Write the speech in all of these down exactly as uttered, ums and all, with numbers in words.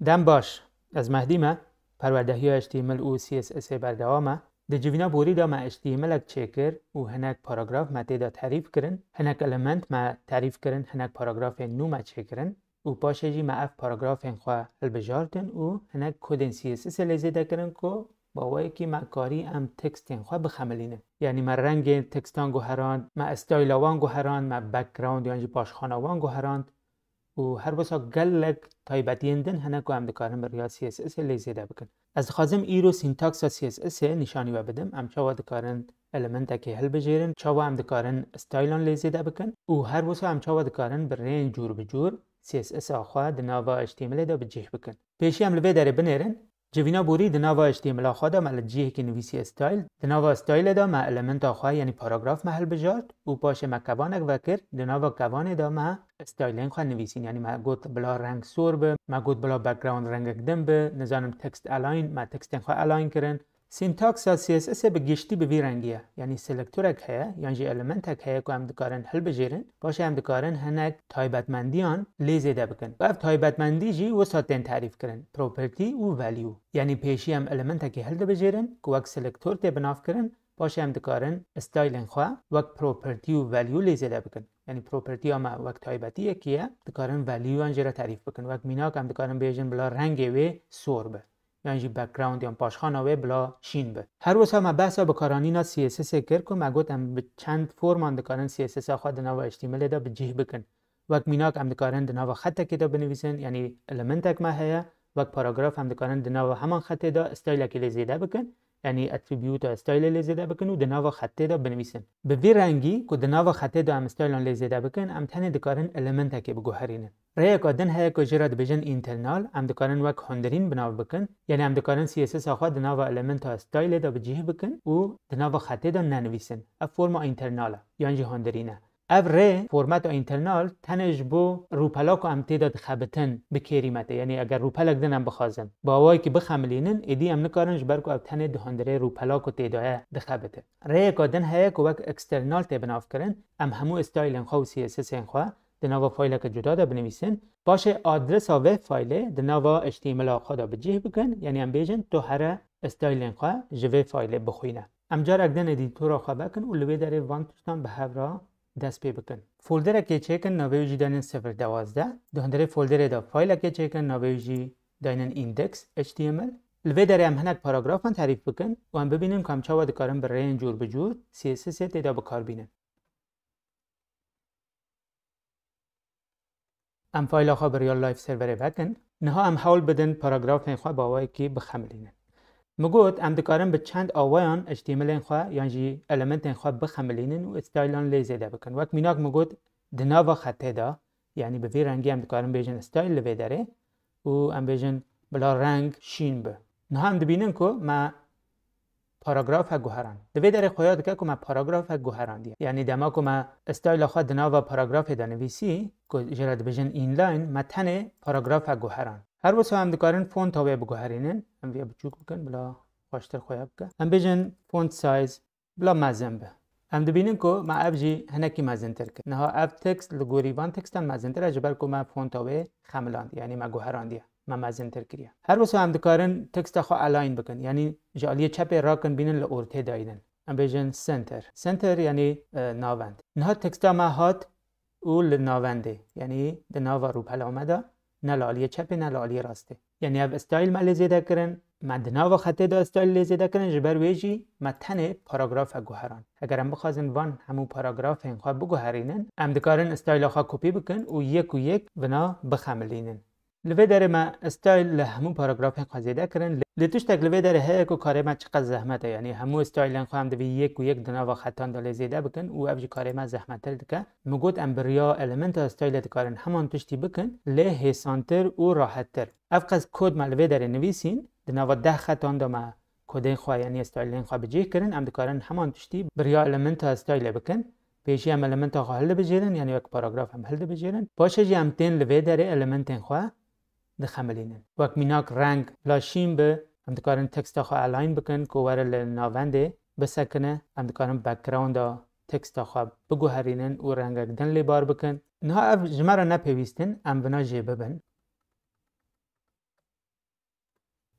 Dem baş, ez Mehdî me, perwerdehiya H T M L û C S S ê berdewam e. Di civîna borî de me H T M L ek çêkir û hinek paragraf me tê de terîf kirin, hinek element me terîf kirin, hinek paragrafên nû me çêkirin û paşê jî me ev paragrafên xwe hilbijartin û hinek kodên C S S ê lê zêde kirin ku bi awayekî me karî em tekstên xwe bixemilînin. Yanî me rengên tekstan guherand, me stayla wan guherand, me background yan jî paşxana wan guherand û her wisa gelek taybetiyên din hene ku em dikarin bi riya C S S ê lê zêde bikin. Ez dixwazim îro sintaksa C S S ê nîşanî we bidim. Em çawa dikarin elementekê hilbijêrin, çawa em dikarin stylan lê zêde bikin û her wisa em çawa dikarin bi rêyên cûr bi cûr C S S a xwe di nava H T M L ê de bi cih bikin. Pêşî em li vê derê binêrin. Civîna borî di nava H T M L a xwe de me li cihekî nivîsiye style. Di nava style de me elementa xwe, yanî paragraf me hilbijart û paşê me kevanek vekir. Di nava kevanê de me stylên xwe nivîsîn. Yanî me got bila reng sor bi, me got bila background rengek din bi, nizanim text align, me textên xwe align kirin. Sintaksa C S S ê bi giştî bi vî rengî ye. Yanî selektorek heye, yan jî elementek heye ku em dikarin hilbijêrin. Paşê em dikarin hinek taybetmendiyan lê zêde bikin. Ev taybetmendî jî wisa tên terîf kirin, property û value. Yanî pêşî em elementekê hildibijêrin ku wek selektor tê binavkirin, paşê em dikarin stylên xwe wek property û value lê zêde bikin. Yanî propertya me wek taybetiyekî ye, dikarin valueyan jê re terîf bikin. Wek mînak em dikarin bêjin bila rengê wê sor be. Yan jî background yan paşxana wê bila şîn be. Her wisa me behsa bikaranîna C S S ê kir ku me got em bi çend forman dikarin C S S a xwe di nava H T M L ê de bi cih bikin. Wek mînak em dikarin di nava xetekê de binivîsin, yanî elementek me heye, wek paragraf em dikarin di nava heman xetê de stylekî lê zêde bikin, yanî attribute style lê zêde bikin û di nava xetê de binivîsin. Bi vî rengî ku di nava xetê de em stylan lê zêde bikin, em tenê dikarin elementekê biguherînin. Rêyeka din heye ku jê re dibêjin internal, em dikarin wek hundirîn bi nav bikin, yanî em dikarin C S S a xwe di nava elementa style de bi cih bikin û di nava xetê de nenivîsin. Ev forma internal e, yan jî hundirîn e. Ev rê, formata internal, tenê ji bo rûpela ku em tê de dixebitin bi kêrî me tê. Yanî eger rûpelek din em bixwazin bi awayekî bixemilînin, êdî em nikarin ji ber ku ev tenê di hundirê rûpela ku tê de ye dixebite. Rêyeka din heye ku wek external tê binavkirin, em hemû stylên xwe û C S S ên xwe di nava fayleke cuda de binivîsin. Paşê adresa vê faylê di nava H T M L a xwe de bi cih bikin, yanî em bêjin tu here stylên xwe ji vê faylê bixwîne. Em carek din edîtora xwe vekin û li wê derê van tiştan bi hev re dest pê bikin. Folderekê çêkin, navê wî jî daynin sifir dewazdeh. Di hundirê folderê de faylekê çêkin, navê wî jî daynin index H T M L. Li vê derê em hinek paragrafan terîf bikin û em bibînin ku em çawa dikarin bi rêyên cûr bi cûr C S S ê tê de bi kar bînin. Em fayla xwe bi riya live serverê vekin. Niha em hewl bidin paragrafên xwe bi awayekî bixemilînin. Min got, em dikarin bi çend awayan H T M L ên xwe yan jî elementên xwe bixemilînin û stylan lê zêde bikin. Wek mînak min got, di nava xetê de, yanî bi vî rengî em dikarin bêjin style li vê derê û em bêjin bila reng şîn bi. Niha em dibînin ku me paragrafek guheran. Di vê derê xuya dike ku me paragrafek guherandiye. Yanî dema ku me styla xwe di nava paragrafê de nivîsî, ku jê re dibêjin inline, me tenê paragrafek guheran. Her wisa em dikarin fonta wê biguherînin. Em vê biçûk bikin, bila xweştir xuya bike. Em bêjin font size bila mezin be. Em dibînin ku me ev jî hinekî mezintir kir. Niha ev tekst li gorî van tekstan mezintir e, ji ber ku me fonta wê xemilandiye, yanî me guherandiye, me mezintir kiriye. Her wisa em dikarin teksta xwe align bikin, yanî ji aliyê çepê rakin bînin li ortê dayînin. Em bêjin center. Center yanî, e, navend. Niha teksta me hat û li navendê, yanî di nava rûpela me de, ne li aliyê çepê ne li aliyê rastê. Yanî ev style me lê zêde kirin, me di nava xetê de style lê zêde kirin, ji ber wê jî me tenê paragrafek guheran. Eger em bixwazin van hemû paragrafên xwe biguherînin, em dikarin styla xwe kopî bikin û yek û yek vina bixemilînin. Li vê derê me style li hemû paragrafên xwe zêde kirin. Lê tiştek li vê derê heye ku karê me çiqas zehmet e, yanî hemû stylên xwe em divê yek û yek di nava xetan de lê zêde bikin û ev ji karê me zehmettir dike. Min got em bi riya elementa style dikarin heman tiştî bikin, lê hêsantir û rahettir. Ev qas kod me li vê derê nivîsîn, di nava deh xetan de me kodên xwe, yanî stylên xwe bi cih kirin, em dikarin heman tiştî bi riya elementa style bikin. Pêşî em elementa xwe hildibijêrin, yanî wek paragraf em hildibijêrin. Paşê jî em tên li vê derê elementên xwe dixemilînin. Wek mînak reng bila şîn bi, em dikarin teksta xwe align bikin ku were li navendê bisekine. Em dikarin backgrounda teksta xwe biguherînin û rengek din lê bar bikin. Niha ev ji me re ne pêwîst in, em vina jê bibin.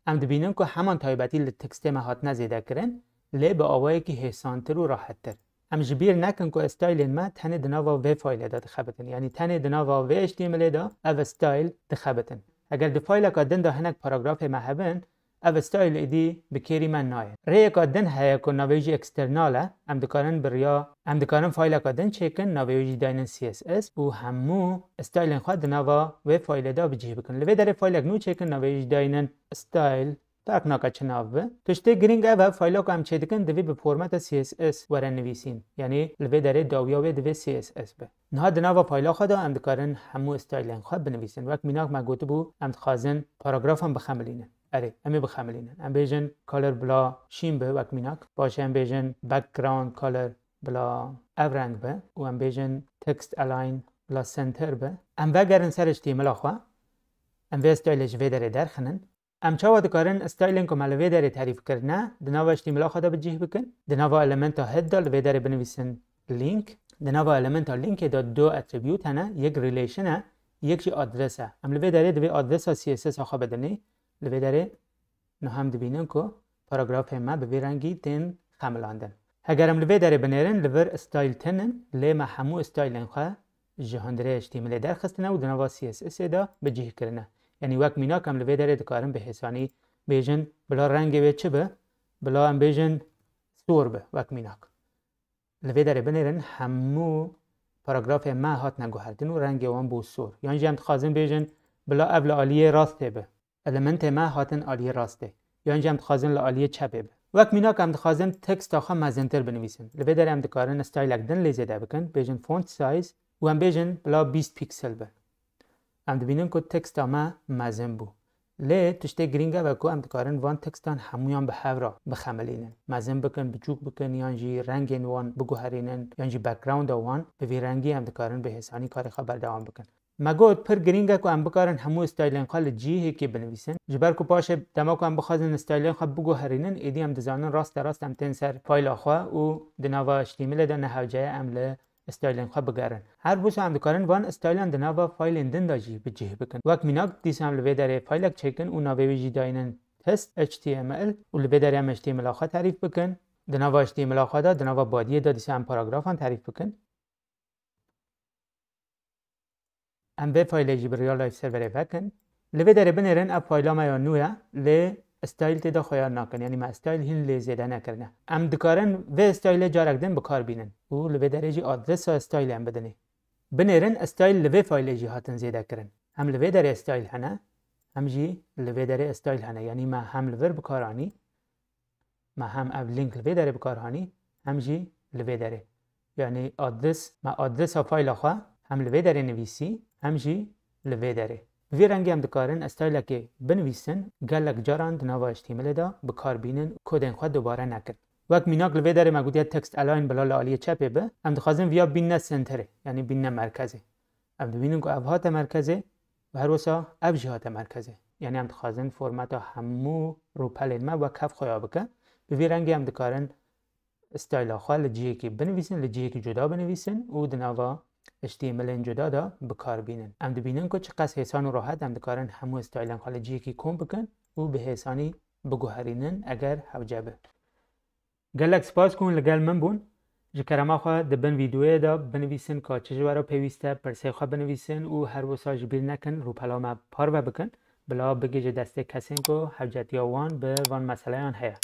Em dibînin ku heman taybetî li tekstê me hatine zêde kirin, lê bi awayekî hêsantir û rahettir. Em ji bîr nekin ku stylên me tenê di nava vê faylê de dixebitin, yanî tenê di nava vê H T M L ê de ev style dixebitin. Eger di fayleka din de hinek paragrafê me hebin, ev style êdî bi kêrî me nayê. Rêyeka din heye ku navê wî jî external e, em dikarin bi riya, em dikarin fayleka din çêkin, navê wî jî daynin C S S û hemû stylên xwe di nava wê faylê de bi cih bikin. Li vê derê faylek nû çêkin, navê wî jî daynin style. Ferq nake çi nav be. Tiştê girîng ev e, fayla ku em çêdikin divê bi formata C S S were nivîsîn. Yanî li vê derê dawiya wê divê C S S be. Niha di nava fayla xwe de em dikarin hemû stylên xwe binivîsin. Wek mînak me gotibû, em dixwazin paragrafan bixemilînin. Erê, em ê bixemilînin. Em bêjin color bila şîn be wek mînak. Paşê em bêjin background color bila ev reng be û em bêjin text align bila center be. Em vegerin ser H T M L a xwe. Em vê stylê ji vê derê derxinin. Em çawa dikarin stylên ku me li vê derê terîf kirine, di nava H T M L a xwe de bi cih bikin? Di nava elementa head de li vê derê binivîsin link. Di nava elementa linkê de du attribute hene, yek relation e, yek jî adres e. Em li vê derê divê adresa C S S a xwe bidinê. Li vê derê niha em dibînin ku paragrafên me bi vî rengî tên xemilandin. Heger em li vê derê binêrin, li vir style tinin, lê me hemû stylên xwe ji hundirê H T M L ê derxistine û di nava C S S ê de bi cih kirine. Yanî wek mînak em li vê derê dikarin bi hêsanî bêjin, bila rengê wê çi be? Bila em bêjin sor be, wek mînak. Li vê derê binêrin hemû paragrafê me hatine guhertin û rengê wan bû sor. Yan jî em dixwazin bêjin, bila ev li aliyê rastê be. Elementê me hatin aliyê rastê. Yan jî em dixwazin li aliyê çepê be. Wek mînak em dixwazin teksta xwe mezintir binivîsin. Li vê derê em dikarin stylek din lê zêde bikin, bêjin font size û em bêjin bila bîst pîksel be. Em dibînin ku teksta me mezin bû. Lê tiştê girîng ev e ku em dikarin van tekstan hemûyan bi hev re bixemilînin. Mezin bikin, biçûk bikin, yan jî rengên wan biguherînin, yan jî backgrounda wan bi vî rengî em dikarin bi hêsanî karê xwe berdewam bikin. Me got, pir girîng e ku em bikarin hemû stylên xwe li cihekê binivîsin. Ji ber ku paşê dema ku em bixwazin stylên xwe biguherînin, êdî em dizanin raste rast em tên ser fayla xwe û di nava H T M L de ne hewce ye em li stylên xwe bigerin. Her wisa em dikarin van stylan di nava faylên din de jî bi cih bikin. Wek mînak, dîsa em li vê derê faylek çêkin û navê wî jî daynin test H T M L û li vê derê em H T M L a xwe terîf bikin. Di nava H T M L a xwe de, di nava badiyê de dîsa em paragrafan terîf bikin. Em vê faylê jî bi Real Life Serverê vekin. Li vê derê binêrin, ev fayla me ya nû ye, lê style tê de xuyar nakin. Yanî me style hîn lê zêde nekirine. Em dikarin vê stylê carek din bi kar bînin û li vê derê jî adresa style em bidinê. Binêrin style li vê faylê jî hatin zêde kirin. Hem li vê derê style hene, hem jî li vê derê style hene. Yanî me hem li vir bi kar anî, me hem ev link li vê derê bi kar hanî, hem jî li vê derê. Yanî adres, me adresa fayla xwe hem li vê derê nivîsî, hem jî li vê derê. Bi vî rengî em dikarin stylekê binivîsin, gelek caran di nava H T M L de bi kar bînin, kodên xwe dubare nekin. Wek mînak li vê derê me gotiye text align bila li aliyê çepê be, em dixwazin viya bînne centerê, yanî bînne merkezê. Em dibînin ku ev hate merkezê û her wisa ev jî hate merkezê. Yanî em dixwazin formata hemû rûpelên me wek hev xuya bike. Bi vî rengî em dikarin styla xwe li cihekî binivîsin, li cihekî cuda binivîsin û di nava H T M L ên cuda de bi kar bînin. Em dibînin ku çiqas hêsan û rahet em dikarin hemû stylan xwe li cihekî kom bikin û bi hêsanî biguherînin eger hewce be. Gelek spas ku hûn li gel min bûn. Ji kerema xwe di bin vîdeoyê de binivîsin ka çi ji we re pêwîst e, pirsê xwe binivîsin û her wisa ji bîr nekin rûpela me parve bikin, bila bigihîje destê kesên ku hewcetiya wan bi van meseleyan heye.